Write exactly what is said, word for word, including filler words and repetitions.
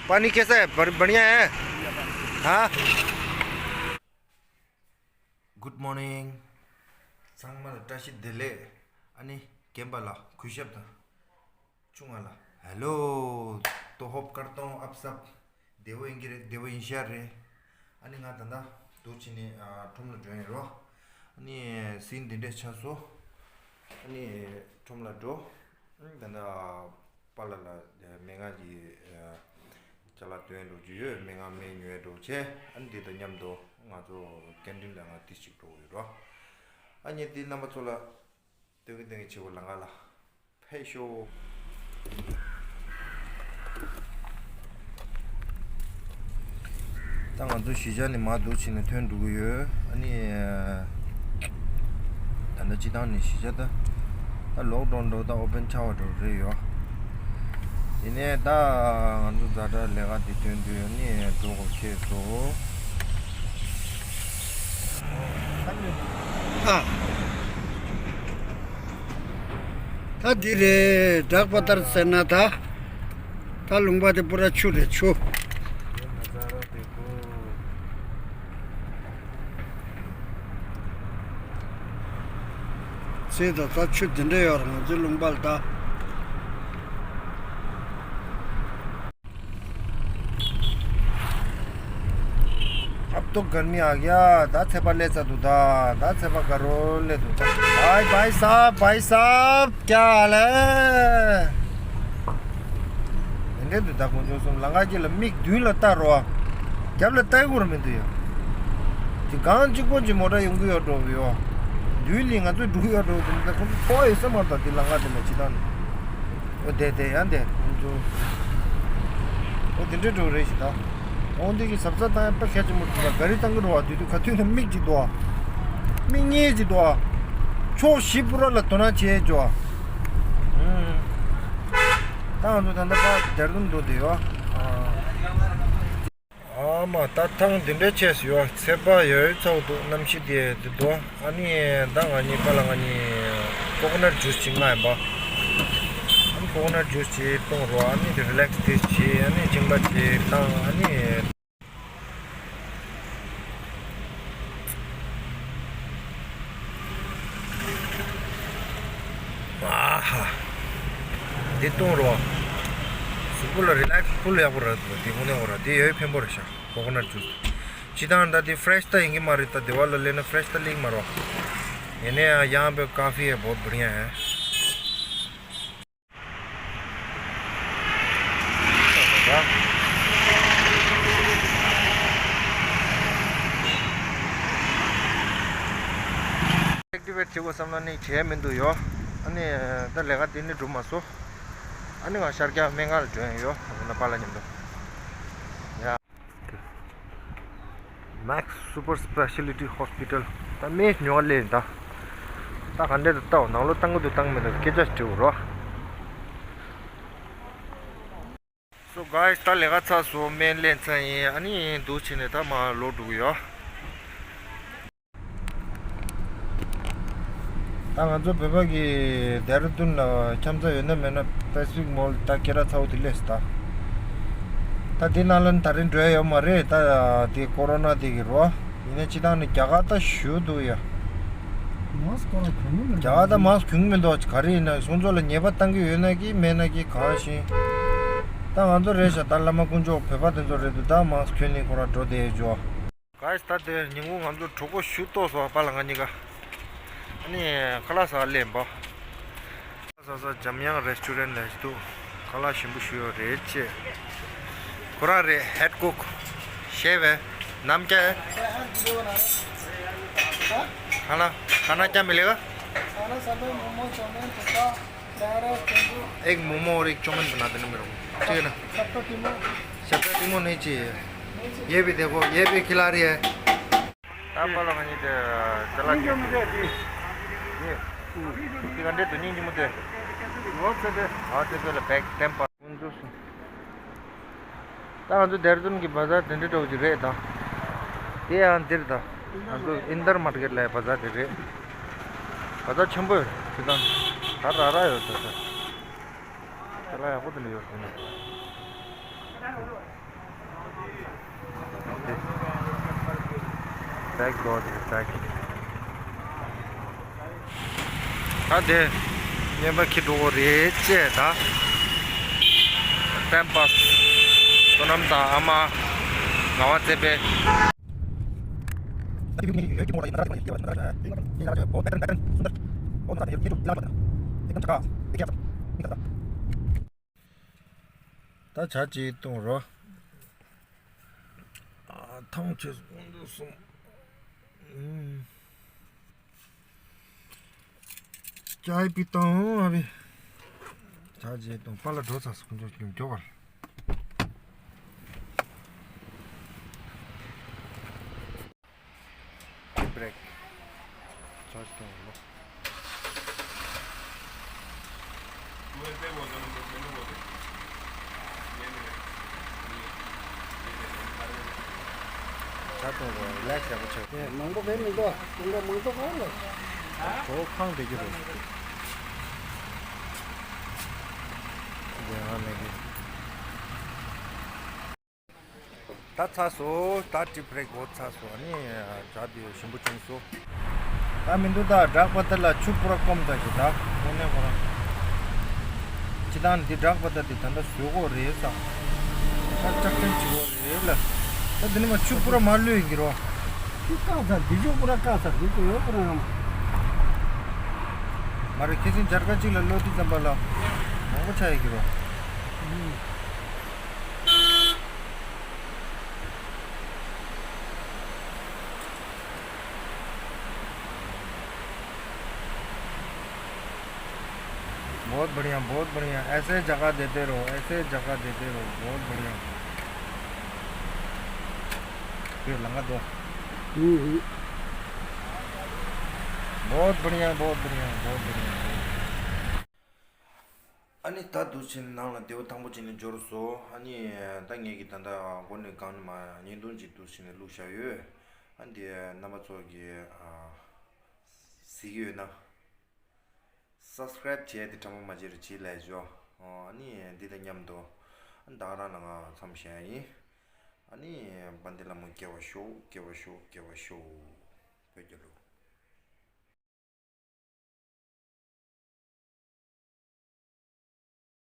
पानी कैसा है? बढ़िया है। हाँ। Good morning. ཚང་མ་ལ་བཀྲ་ཤིས་བདེ་ལེགས། ཨ་ནི་རྒན་པ་ལ་གུས་ཞབས་དང་། ཆུང་བ་ལ་ཧེ་ལོ། ཏོ་ཧོབ་ཀར་ཏོང་ཨབ་སབ། བདེ་བོ་ཡིན་གྱི་རེད། བདེ་བོ་ཡིན་ཤག་རེད། ཨ་ནི་ང་ད་ལྟ་འདུག་ཕྱིན་ནས་ཁྲོམ་ལ་འགྲོ་ཡིན་རོ། ཨ་ནི་སིན་འདི་འདྲས་ཆགས་སོ། ཨ་ནི་ཁྲོམ་ལ་འགྲོ། ཨ་ནི་ད་ལྟ་པཱ་ལགས་ལ་སྨན་ཁང་གི་ཅ་ལག་སྟོན་འགྲོ་རྒྱུ་ཡོད། སྨན་ཁང་སྨན་ཉོས་འགྲོ་བྱས། ཨ་ནི་འདི་དང་མཉམ་དུ་ང་ཚོ་ཀན་ཊིན་ལ་ང་ཏིས་ཅིག་འགྲོ་གི་ཡོད་རོ། ཨ་ནི་འདི་རྣམ་པ་ཚོ་ལ་སྟོན་གི་སྟོན་གི་བྱེད་དགོས། ལ་ང་ལ་ཕེབས་ཤོག་ད་ང་ཚོ་གཞིས་ཆགས་ནས་མར་འདུག་ཕྱིན་ནས་ཐོན་འགྲོ་གི་ཡོད། ཨ་ནི་ད་ལྟ་སྤྱི་བཏང་ནས་གཞིས་ཆགས་ད་ད་ལོག་འགྲོ་འགྲོ་ད་ཨོ་པན་ཆགས་པ་འགྲོ་རེད་ཡོད། ཡིན་ནའི་ད་ང་ཚོ་ཛ་དྲག་ལས་ཀ་འདི་སྟོན་དུས་ཨ་ནི་འགྲོ་དགོས་ཁེལ་སོང་། ཨ། ད་འདི་རེད། བྲག་པ་ལྟར་ཟེར་ན་ད། ད་ལུང་པ་དེ་པུ་ར་ཆུ་རེད། ཆུ། ཚེ་ད་ད་ཆུ་འདི་འདྲ་ཡོད་རེད། ང་ཚོའི་ལུང་པ་ལ་ད། अब तो गर्मी आ गया। ད་ཚད་པ་སླེབས་ཚར་འདུག་ད་ད་ཚད་པ་དགའ་རབ་སླེབས་འདུག་ད། भाई, भाई साहब, भाई साहब, क्या हाल है? དེ་འདྲས་འདུག་ད་དཀོན་མཆོག་གསུམ། ལམ་ཁ་དཀྱིལ་ལ་མིག་མདུན་ལ་ལྟ་རོགས། རྒྱབ་ལ་ལྟ་དགོས་ར་མི་འདུག་ཡ། དེ་སྒང་གཅིག་པོ་གཅིག་མོ་ཊ་ཡོང་གི་ཡོད་འགྲོ་གི་ཡོད། མདུན་ལ་ང་ཚོ་འགྲོ་གི་ཡོད་འགྲོ་གི་འདུག་ད་ཁོང་ཚོ་ཕོ་ཡོད་ས་མ་རེད། ད་དེ་ལམ་ཁ་དེ་ལ་ཅི་ད་ནི། འོ་དེ་དེ་ཡང་དེ་ཁོང་ཚོ། འོ་དེ་འདྲས་འགྲོ་རེད་ཤི་ད། འོ་འདི་གི་གཟབ་གཟབ་བཏང་ཡ་དཔེ་གལ་ཆེན་པོ་འདུག་ད་ག་རི་བཏང་གི་འགྲོ་བ་དུས་དུས་ག་དུས་ན་མིག་ཅིག་འདུག་ཨ། མིག་གཉིས་ཅིག་འདུག་ཨ། ཕྱོགས་བཞི་པུ་ར་ལ་དོ་སྣང་བྱེད་འཇོག་ཨ། ད་ང་ཚོ་ད་ལྟ་ཕར་དེར་ལུང་འགྲོ་བསྡད་ཡོད་ཨ། ཨ་མ་ད་ཐང་འདི་འདྲའི་ཆས་སུ་ཡོད། ཚད་པ་ཡོད་ཚོགས་འདུག་གནམ་གཤིས་དེ་དེ་དོ། ཨ་ནི་ད་ང་གཉིས་པཱ་ལགས་ང་གཉིས་ཀོ་ཀོ་ནཊ་ཇུས་ཅིག་མངགས་ཡིན་པ། ཨ་ནི་ཀོ་ཀོ་ནཊ་ཇུས་ཅིག་བཏུང་རོགས། ཨ་ནི་རི་ལེག་སི་དེ་བྱེད། ཨ་ནི་མཇིང་པ་ཅིག་བཏང་། ཨ་ནི། ཨ་ཧ། འདི་བཏུང་རོགས། གཟུགས་པོ་ལ་རི་ལེག་སི་ཕུལ་ཡག་པོ་རེད་འདུག་འདི་དངོས་གནས་འོ་ར་འདི་ཡོད་ཕན་པོ་རེད་ཤག་ཀོ་ཀོ་ནཊ་ཇུས། སྤྱིར་བཏང་ད་འདི་ཕི་རེ་ཤི་ད་ཡིན་གྱི་མ་རེད། ད་སྡེ་བ་ལ་སླེབས་ན་ཕི་རེ་ཤི་ད་སླེབས་ཀྱི་མ་རེད། ཡིན་ནའི་ཡང་པའི་ཀ་ཧྥེ་ཡ་བོད་བུ་རིང་ཡ། ཨེག་ཊི་ཝེ་ཊི་བྱེད་དགོས་བསམ་ན་ནི་བྱས་མི་འདུག་ཡོ། ཨ་ནི་ད་ལས་ཀ་དེ་ནི་འགྲུབ་མ་སོང་། ཨ་ནི་ང་ཤར་རྒྱག་སྨན་ཁང་ལ་འགྲོ་ཡིན་ཡོ། ཨ་ནི་པཱ་ལགས་མཉམ་དུ། ཡ། Max Super Speciality Hospital། ད་སྨན་ཉོ་ག་སླེབས་ཡིན་ད། ད་ག་འདྲས་ད་ལྟ་ནང་ལོགས་བཏང་གི་འདུག་བཏང་མི་འདུག་སྐད་ཆ་དྲི་དགོས་རོ། So guys, ད་ལས་ཀ་ཚར་སོང་། སྨན་ལེན་ཚར་ཡིན། ཨ་ནི་འདུག་བྱས་ནས་ད་མར་ལོག་འགྲོ་གི་ཡོད། ད་ང་ཚོ་བོད་པ་གི་ཌེ་ར་ཌུན་ལ་འཆམ་ས་ཡོད་ན་མེད་ན་པེ་སི་ཕིག་མོལ་ད་སྐད་གྲགས་ཚ་བོ་དེ་སླེབས་སོང་ད། ད་དེ་ནང་ལ་ད་རིང་འགྲོ་ཡ་ཡོད་མ་རེད། ད་དེ་ཀོ་རོ་ན་དེ་གི་རོ། ཡིན་ནའི་སྤྱིར་བཏང་ནི་རྒྱ་གར་ད་ཞུ་འདུག་ཡ། མཱ་སི་ཁོ་རང་གྱོན་གྱི་མི་འདུག་རྒྱ་གར་ད་མཱ་སི་གྱོན་གྱི་མི་འདུག་ག་རེ་ཡིན་ན་སོང་ཚོ་ལ་ཉེས་པ་བཏང་གི་ཡོད་ན་གི་མེད་ན་གི་གང་ཤེས། ད་ང་ཚོ་རེད་ཤག་ད་བླ་མ་དཀོན་མཆོག་བོད་པ་དེ་ཚོ་རེད་འདུག་ད་མཱ་སི་གྱོན་ནས་ཁོ་རང་འགྲོ་བསྡད་ཡོད་ཅོ། Guys, ད་དེ་ཉིན་གུང་ང་ཚོ་གྲོགས་པོ་ཞུ་ཏོག་སོང་པཱ་ལགས་ང་གཉིས་ཀ། ཨ་ནི་ཁ་ལག་ཟ་ག་སླེབས་པ། ཁ་ལག་ཟ་ས་འཇམ་དབྱངས་རེ་སི་ཊོ་རན་ལ་འདུག་ཁ་ལག་ཞིམ་པོ་ཞིག་ཡོད་རེད་ཅེས། ཁོ་རང་རེད་ཧེཌ་ཀུག་ཤེ་བེ་ནམ་ཀྱ། खाना खाना क्या मिलेगा? खाना सब है, मोमो, चाउमीन, थुक्पा, फ्राइड राइस, तंदूर। एक मोमो और एक चाउमीन बना देना मेरे को, ठीक है ना? सबका कीमो। सबका कीमो नहीं चाहिए। नहीं चाहिए। ये भी देखो, ये भी खिला रही है। ད་པཱ་ལགས་ང་གཉིས་དེ་ཅ་ལག་སྙིང་རྗེ་མོ་དེ་དེ། ཡེ། དེ་ག་འདྲས་འདུག་སྙིང་རྗེ་མོ་དེ། ངོ་ཚ་དེ། ཨ་དེ་ཚོ་ལ་བེག་ཏེམ་པ། ང་ཚོ་སོང་། ད་ང་ཚོ་ཌེ་ར་ཌུན་གྱི་བ་ཛར་དེ་འདྲ་འདྲ་བོ་ཅིག་རེད་ད། དེ་ཡང་འདིར་ད། ང་ཚོ་ཨིན་དར་མར་ཀེཊ་ལབ་ཡ་བ་ཛར་དེ་རེད། བ་ཛར་ཆེན་པོ་ཡོད་ཅིག་དང་། ད་ར་ར་ཡོད་ད་ད། ཅ་ལག་ཡག་པོ་དེ་འདྲ་ཡོད་དེ་ནས། ལེགས་འགྲོ་དེ་ལེགས། ད་དེ་བརྙན་པ་ཁྱི་འགྲོ་གོ་རེད་ཅེས་ད། པེམ་པས་བསོད་ནམས་དང་ཨ་མ་ངག་དབང་བརྩེ་དཔལ། ད་ཇ་གཅིག་བཏུང་རོགས། ཨ། ཐང་ཆད་སོང་། འདི་སོང་། ཨུམ། ཅའི་པི་ཏང་ཨ་བི། ཇ་གཅིག་བཏུང་། པཱ་ལགས་འགྲོ་ཚར་སོང་། ཁོང་ཚོ་མགྱོགས་མགྱོགས་པར། Tea break. ཇ་གཅིག་བཏུང་རོགས། ཇ་བཏུང་རོགས། རི་ལེགས་ཡག་པོ་བྱོས། དེ་མང་པོ་བས་མི་འདུག་ཀུན་དགའ་མང་པོ་གང་ལ། གྲོད་ཁོག་ཁེངས་བསྡད་ཀྱི་རེད། དེ་ང་མེད་གི། ད་ཚར་སོང་། ད་tea break འགོ་ཚར་སོང་། ཨ་ནི་ཇ་དེ་ཞིམ་པོ་བྱུང་སོང་། ད་མི་འདུག་ད་སྦྲག་པ་དེ་ལ་ཆུ་པུ་ར་སྐོམ་ད་ཞིག་ད་དངོས་གནས་ཁོ་རང་། སྤྱི་བཏང་འདི་སྦྲག་པ་དེ་ད་ལྟ་བཟོ་གོ་རེད་ས། ད་ལྕགས་ཕྲན་བྱེད་གོ་རེད་ལ། ད་འདི་ནི་མ་ཆུ་པུ་ར་མ་བླུགས་ཡིན་གྱི་རོ། ཆུ་བཀག་ཚར། འདི་ཆུ་པུ་ར་བཀག་ཚར། འདི་ཆུ་ཡོད་པུ་ར་ཡང་། མ་རེད། ཁྱེད་ཚོ་འཇར་ཁ་གཅིག་ལ་བླུགས་དུས་ཙམ་པ་ལ་མང་པོ་ཆགས་ཡོད་ཀྱི་རོ། बहुत बढ़िया, बहुत बढ़िया। ऐसे जगह देते रहो, ऐसे जगह देते रहो, बहुत बढ़िया। फिर लंगा दो। हम्म, हम्म। बहुत बढ़िया, बहुत बढ़िया, बहुत बढ़िया। ཨ་ནི་ད་འདུག་ཕྱིན་ནང་ལ་བདེ་པོ་ཐང་པོ་བྱས་ནས་འབྱོར་སོང་། ཨ་ནི་ད་ངེད་ཀྱིས་ད་ལྟ་མགོ་ནས་སྒང་ནས་མར་བརྙན་ཐུང་ཅིག་འདུག་ཕྱིན་ནས་བླུགས་བཞག་ཡོད། ཨ་འདི་རྣམ་པ་ཚོ་གིས་ཨ་གཟིགས་ཡོད་ན་སབ་སི་ཀ་རེབ་བྱས་ཏེ་དྲན་པ་མ་བརྗེད་རོགས་བྱེད་ལབ་ཞུ། ཨ་ནི་འདི་དང་མཉམ་དུ་ཨ་ད་ག་རང་ལ་ང་མཚམས་བཞག་ཡིན། ཨ་ནི་དཔལ་ལྡན་ལྷ་མོ་སྐྱེ་བར་ཤོག། སྐྱེ་བར་ཤོག། སྐྱེ་བར་ཤོག། བོད་རྒྱལ་ལོ།